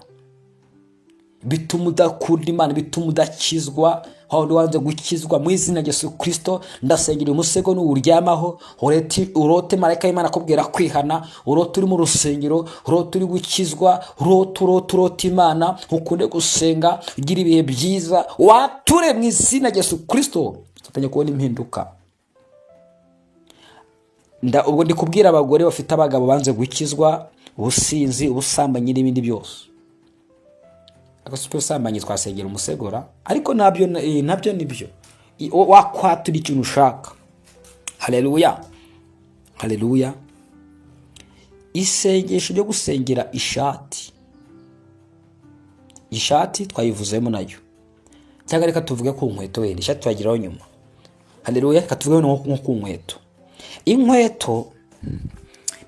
Bituma udakunda Imana, bituma udakizwa, waba wanze gukizwa, mu izina rya Yesu Kirisito ndasengera umusego nuwuryamaho urote marayika y'Imana akubwira kwihana, urote uri mu rusengero, urote uri gukizwa, urote, urote, urote Imana, ukunde gusenga, ugira ibihe byiza, wature mu izina rya Yesu Kirisito, utangiye kubona impinduka. Ubwo ndi kubwira abagore bafite abagabo banze gukizwa, ubusinzi, ubusambanyi n'ibindi byose. Ubusambanyi twasengera umusegora, ariko nabyo nibyo wakwatura ikintu ushaka. Haleluya, haleluya! Isengesho ryo gusengera ishati. Ishati twayivuzemo nayo, cyangwa reka tuvuge ku nkweto wenda, ishati tuyageraho nyuma. Haleluya! Reka tuvuge nko ku nkweto. Inkweto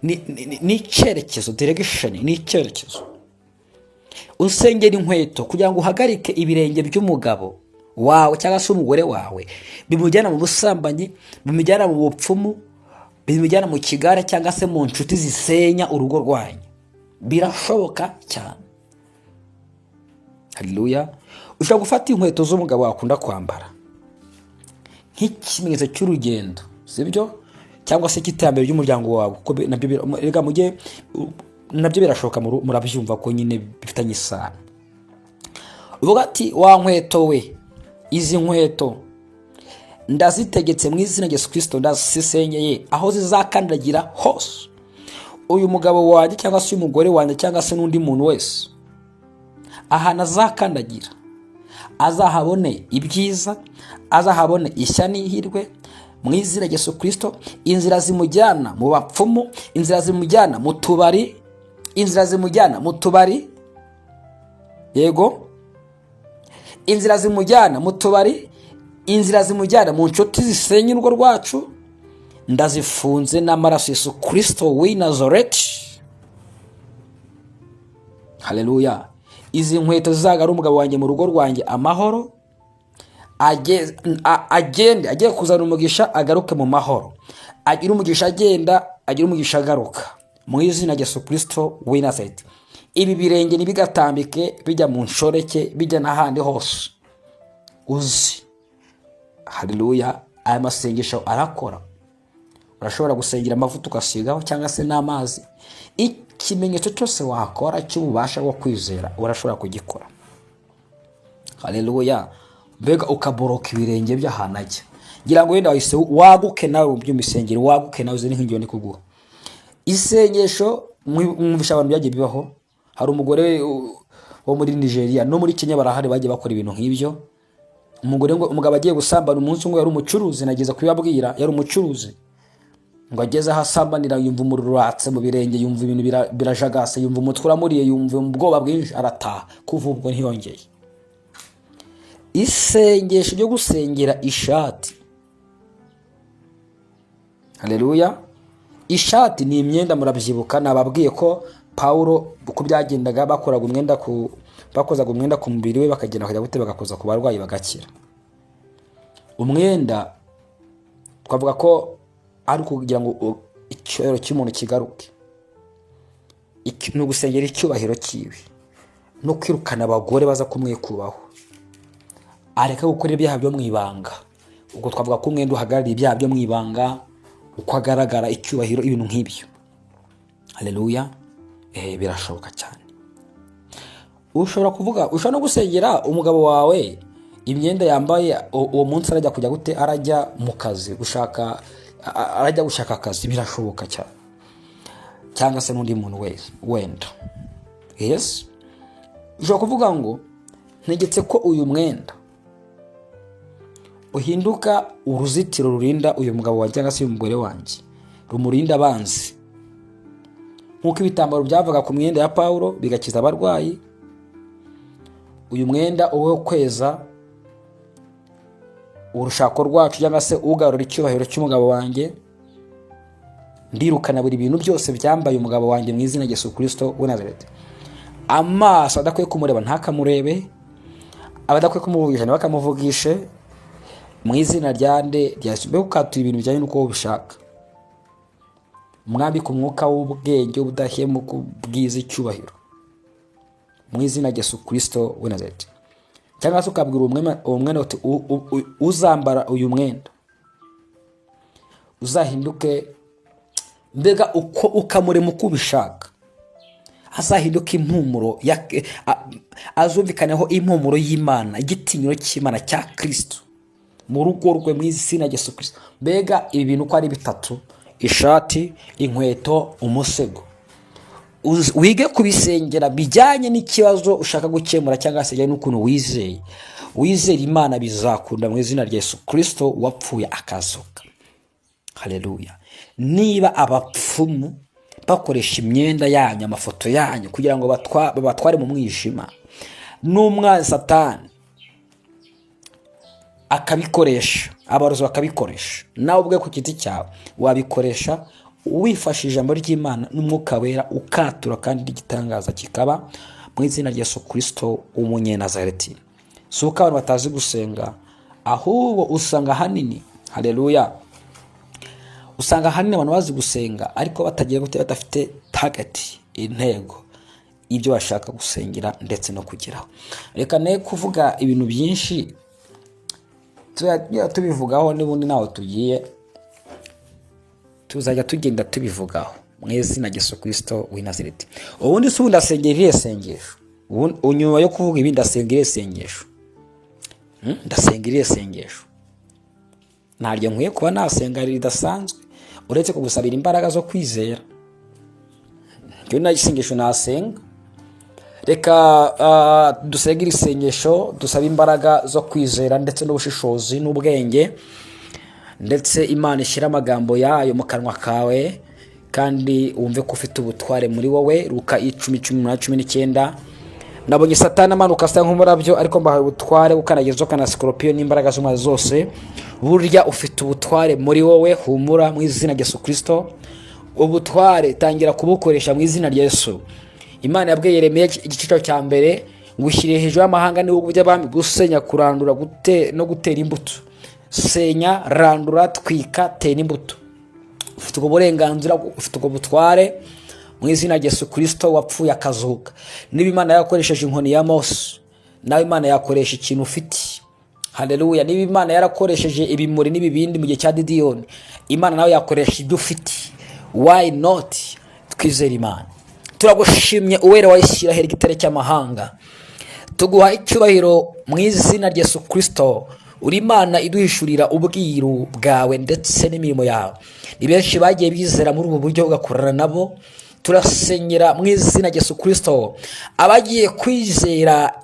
ni icyerekezo, direction, ni icyerekezo. Usengera inkweto kugira ngo uhagarike ibirenge by'umugabo wawe cyangwa se umugore wawe bimujyana mu busambanyi, bimujyana mu bupfumu, bimujyana mu kigare, cyangwa se mu nshuti zisenya urugo rwanyu. Birashoboka cyane. Haleluya! Ushobora gufata inkweto z'umugabo wakunda kwambara nk'ikimenyetso cy'urugendo, sibyo? Cyangwa se cy'iterambere ry'umuryango wawe, kuko nabyo rega mujye nabyo birashoboka, murabyumva ko nyine bifitanye isano. Uvuga ati: "Wa nkweto we, izi nkweto Ndazitegetse mu izina rya Yesu Kirisito, ndazisenyeye aho zizakandagira hose. Uyu mugabo wanjye cyangwa se uyu mugore wanjye cyangwa se n'undi muntu wese, ahantu azakandagira azahabone ibyiza, azahabone ishya n'ihirwe mu izina rya Yesu Kirisito. Inzira zimujyana mu bapfumu, inzira zimujyana mu tubari, inzira zimujyana mu tubari, yego, inzira zimujyana mu tubari, inzira zimujyana mu nshuti zisenya urugo rwacu, ndazifunze n'amaraso Yesu Kirisito w'i Nazareti. Haleluya! Izi nkweto zizagara umugabo wanjye mu rugo rwanjye amahoro, agende agiye kuzana umugisha, agaruke mu mahoro, agire umugisha agenda, agire umugisha agaruka mu izina rya Yesu Kirisito w'i Nazareti. Ibi birenge ntibigatambike bijya mu nshoreke, bijya n'ahandi hose uzi. Haleluya! Aya masengesho arakora. Urashobora gusengera amavuta ugasigaho cyangwa se n'amazi. Ikimenyetso cyose wakora cy'ububasha bwo kwizera urashobora kugikora. Haleluya! Mbega ukaboroka ibirenge by'ahantu ajya. Ngira ngo wenda wahise waguke nawe mu by'umisengero, waguke nawe uzi n'inkingi ndi kuguha. Isengesho mwumvisha abantu byagiye bibaho. Hari umugore wo muri Nigeria no muri Kenya barahari bagiye bakora ibintu nk'ibyo. Umugore ngo umugabo agiye gusambana umunsi umwe, yari umucuruzi, nageza kubibabwira, yari umucuruzi. Ngo ageze aho asambanira yumva umuriro uratse mu birenge, yumva ibintu birajagase, yumva umutwe uramuriye, yumva ubwoba bwinshi, arataha. Kuva ubwo ntiyongeye. Isengesho ryo gusengera ishati. Haleluya! Ishati ni imyenda, murabyibuka nababwiye ko Pawulo uko byagendaga, bakoraga umwenda ku bakozaga umwenda ku mubiri we, bakagenda bakajya gute, bagakoza ku barwayi bagakira. Umwenda twavuga ko ari ukugira ngo icyubahiro cy'umuntu kigaruke. Ni ugusengera icyubahiro cyiwe no kwirukana abagore baza kumwikubaho, areka gukora ibyaha byo mu ibanga. Ubwo twavuga ko umwenda uhagarariye ibyaha byo mu ibanga, uko agaragara, icyubahiro, ibintu nk'ibyo. Haleluya! Birashoboka cyane. Ushobora kuvuga, ushobora no gusengera umugabo wawe imyenda yambaye uwo munsi, arajya kujya gute, arajya mu kazi gushaka, arajya gushaka akazi. Birashoboka cyane, cyangwa se n'undi muntu wese wenda. Yes, ushobora kuvuga ngo ntegetse ko uyu mwenda uhinduka uruzitiro rurinda uyu mugabo wanjye cyangwa se uyu mugore wanjye, rumurinda abanzi, nk'uko ibitambaro byavaga ku myenda ya Pawulo bigakiza abarwayi. Uyu mwenda ube wo kweza urushako rwacu cyangwa se ugarura icyubahiro cy'umugabo wanjye. Ndirukana buri bintu byose byambaye umugabo wanjye mu izina rya Yesu Kirisito w'i Nazareti. Amaso adakwiye kumureba ntakamurebe, abadakwiye kumuvugisha ntibakamuvugishe, mu izina rya nde? Rya Yesu. Mbega ukatura ibintu bijyanye n'uko wowe ubishaka. Mwambike umwuka w'ubwenge, ubudahemuka, ubwiza, icyubahiro, mu izina rya Yesu Kirisito w'i Nazareti. Cyangwa se ukabwira uwo mwenda uti uzambara uyu mwenda uzahinduke, mbega uko ukamurema uko ubishaka, azahinduka impumuro azumvikaneho impumuro y'Imana, igitinyiro cy'Imana cya Kristo mu rugo rwe, mu izina rya Yesu Kristo. Mbega ibi bintu uko ari bitatu, ishati, inkweto, umusego, wige kubisengera bijyanye n'ikibazo ushaka gukemura cyangwa se bijyanye n'ukuntu wizeye. Wizere Imana, bizakunda mu izina rya Yesu Kristo wapfuye akazuka. Haleluya! Niba abapfumu bakoresha imyenda yanyu, amafoto yanyu, kugira ngo babatware mu mwijima, n'umwanzi Satani akabikoresha, abarozi bakabikoresha, nawe ubwe ku giti cyawe wabikoresha wifashishije ijambo ry'Imana n'umwuka wera, ukatura kandi n'igitangaza kikaba mu izina rya Yesu Kristo w'umunyenazareti. Si uko abantu batazi gusenga, ahubwo usanga ahanini, haleluya, usanga ahanini abantu bazi gusenga ariko batagiye gute, badafite target, intego, ibyo bashaka gusengera ndetse no kugeraho. Reka ne kuvuga ibintu byinshi, tujya tubivugaho n'ubundi ntaho tugiye, tuzajya tugenda tubivugaho mu izina rya Yesu Kristo w'i Nazareti. Ubundi se ubu ndasengera irihe sengesho? Ubu nyuma yo kuvuga ibi ndasenga irihe sengesho? Ndasenga irihe sengesho? Ntaryo nkwiye kuba nasenga ridasanzwe, uretse kugusabira imbaraga zo kwizera. Iryo ni isengesho nasenga. Reka dusenge iri sengesho, dusabe imbaraga zo kwizera ndetse n'ubushishozi n'ubwenge, ndetse Imana ishyire amagambo yayo mu kanwa kawe, kandi wumve ko ufite ubutware muri wowe. Luka 10, 18, 19. Nabonye Satani amanuka asa nk'umurabyo, ariko mbahaye ubutware gukandagira inzoka na sikoropiyo n'imbaraga z'umwanzi zose. Burya ufite ubutware muri wowe. Humura mu izina rya Yesu Kirisito. Ubutware tangira kubukoresha mu izina rya Yesu. Imana yabwiye Yeremiya igice cya 1 ngo: "Ushyire hejuru y'amahanga n'ibihugu by'abami, gusenya, kurandura, no gutera imbuto." Senya, randura, twika, tera imbuto. Ufite ubwo burenganzira, ufite ubwo butware mu izina rya Yesu Kirisito wapfuye akazuka. Niba Imana yakoresheje inkoni ya Mose, nawe Imana yakoresha ikintu ufite. Haleluya! Niba Imana yarakoresheje ibimuri n'ibibindi mu gihe cya Gidiyoni, Imana nawe yakoresha ibyo ufite. Why not? Twizere Imana. Turagushimye, Uwera wa Isiraheli, igitare cy'amahanga. Tuguha icyubahiro mu izina rya Yesu Kirisito. Uri Imana iduhishurira ubwiru bwawe ndetse n'imirimo yawe. Ni benshi bagiye bizera muri ubu buryo, ugakorana nabo. Turasenyera mu izina rya Yesu Kirisito abagiye kwizera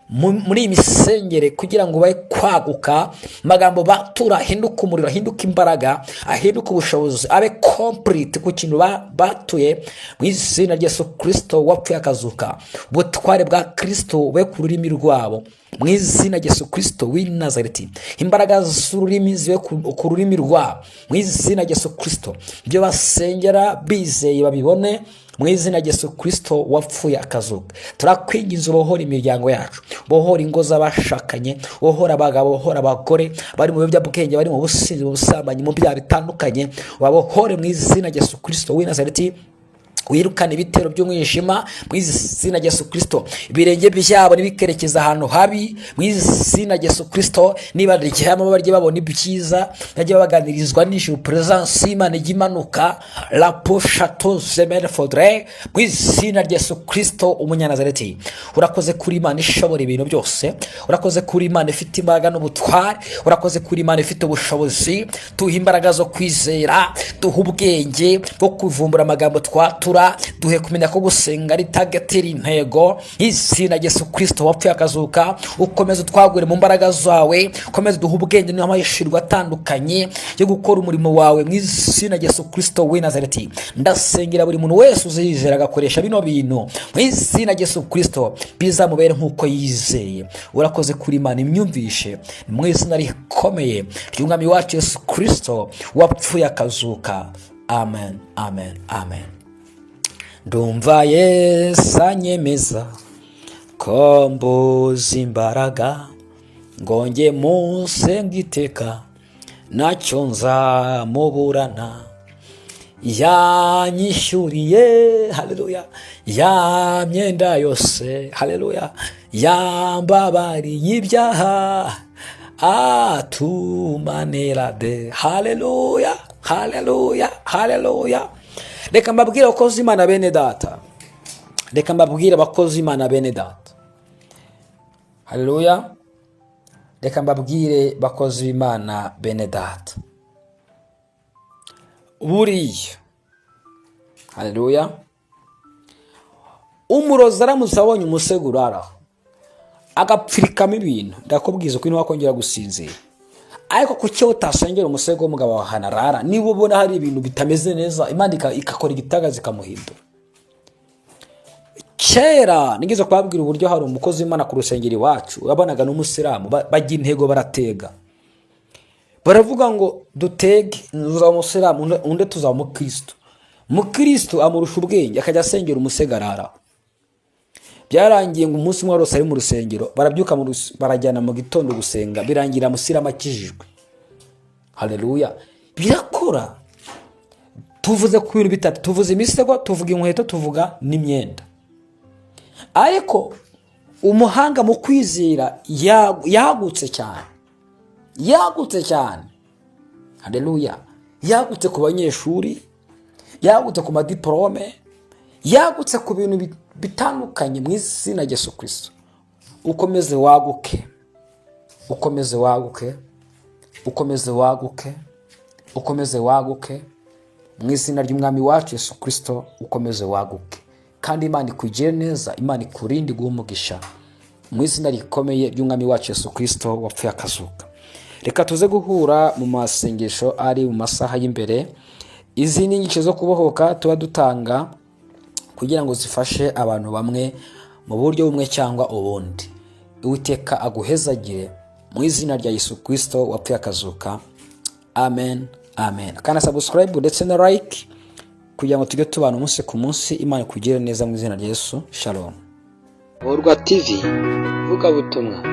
muri iyi misengere kugira ngo babe kwaguka. Amagambo batura ahinduke umuriro, ahinduke imbaraga, ahinduke ubushobozi, abe complete ku kintu batuye mu izina rya Yesu Kirisito wapfuye akazuka. Ubutware bwa Kirisito bube ku rurimi rwabo mu izina rya Yesu Kirisito w'i Nazareti. Imbaraga z'ururimi zibe ku rurimi rwabo mu izina rya Yesu Kirisito. Ibyo basengera bizeye babibone mu izina rya Yesu Kirisito wapfuye akazuka. Turakwinginze, ubohore imiryango yacu, bohora ingo z'abashakanye, bohora abagabo, bohora abagore bari mu biyobyabwenge, bari mu businzi, mu busambanyi, mu byaha bitandukanye. Babohore mu izina rya Yesu Kirisito w'i Nazareti. Wirukane ibitero by'umwijima mu izina rya Yesu Kirisito. Ibirenge byabo ntibikerekeza ahantu habi mu izina rya Yesu Kirisito. Niba baryama, bajye babona ibyiza, bajye baganirizwa n'ijuru. Presence y'Imana ijya imanuka rapo shato zemere fodre mu izina rya Yesu Kirisito umunyanazareti. Urakoze kuri Imana ishobora ibintu byose. Urakoze kuri Imana ifite imbaraga n'ubutware. Urakoze kuri Imana ifite ubushobozi. Tuha imbaraga zo kwizera, duha ubwenge bwo kuvumbura amagambo twatura, duhe kumenya ko gusenga ari target, intego. Izina rya Yesu Kirisito wapfuye akazuka, ukomeze utwagure mu mbaraga zawe, ukomeze duhe ubwenge n'amahishurwa atandukanye yo gukora umurimo wawe mu izina rya Yesu Kirisito w'i Nazareti. Ndasengera buri muntu wese uzizera agakoresha bino bintu mu izina rya Yesu Kirisito, bizamubere nk'uko yizeye. Urakoze kuri Imana imyumvishe, mu izina rikomeye ry'Umwami wacu Yesu Kirisito wapfuye akazuka. Amen, amen, amen. Ndumva Yesu anyemeza ko mbuze imbaraga ngo njye musenge iteka, ntacyo nzamuburana. Yanyishyuriye, haleluya, ya myenda yose, haleluya, yambabariye ibyaha, atumanera de. Haleluya, haleluya, haleluya! Reka mbabwire, abakozi Imana bene data. Reka mbabwire, abakozi Imana bene data. Haleluya! Reka mbabwire, bakozi b'Imana bene data, buriya, haleluya, umurozi aramutse abonye umusego uraraho agapfirikamo ibintu, ndakubwiza uko ntiwakongera gusinzira. Ariko kuki utasengera umusego w'umugabo wawe ahantu arara? Niba ubona hari ibintu bitameze neza, Imana igakora igitangaza ikamuhindura. Kera nigeze kubabwira uburyo hari umukozi w'Imana ku rusengero iwacu wabonaga n'umusilamu, bajya intego, baratega, baravuga ngo: "Dutege, uzaba umusilamu, undi tuzaba umukristo." Umukristo amurusha ubwenge, akajya asengera umusego araraho. Byarangiye ngo umunsi umwe wose ari mu rusengero, barabyuka barajyana mu gitondo gusenga, birangira musilamu akijijwe. Haleluya! Birakora. Tuvuze ku bintu bitatu: tuvuze imisego, tuvuga inkweto, tuvuga n'imyenda. Ariko umuhanga mu kwizera yagutse cyane, yagutse cyane. Haleluya! Yagutse ku banyeshuri, yagutse ku madiporome, yagutse ku bintu bitandukanye mu izina rya Yesu Kirisito. Ukomeze waguke, ukomeze waguke. Ukomeze waguke, ukomeze waguke mu izina ry'Umwami wacu Yesu Kirisito. Ukomeze waguke kandi Imana ikugire neza, Imana ikurinde, iguhe umugisha mu izina rikomeye ry'Umwami wacu Yesu Kirisito wapfuye akazuka. Reka tuze guhura mu masengesho ari mu masaha y'imbere. Izi ni inyigisho zo kubohoka tuba dutanga kugira ngo zifashe abantu bamwe mu buryo bumwe cyangwa ubundi. Uwiteka aguhezagire mu izina rya Yesu Kirisito wapfuye akazuka. Amen, amen. Kandi subscribe ndetse na like kugira ngo tujye tubana umunsi ku munsi. Imana ikugire neza mu izina rya Yesu. Shalom. Borwa TV, ivugabutumwa.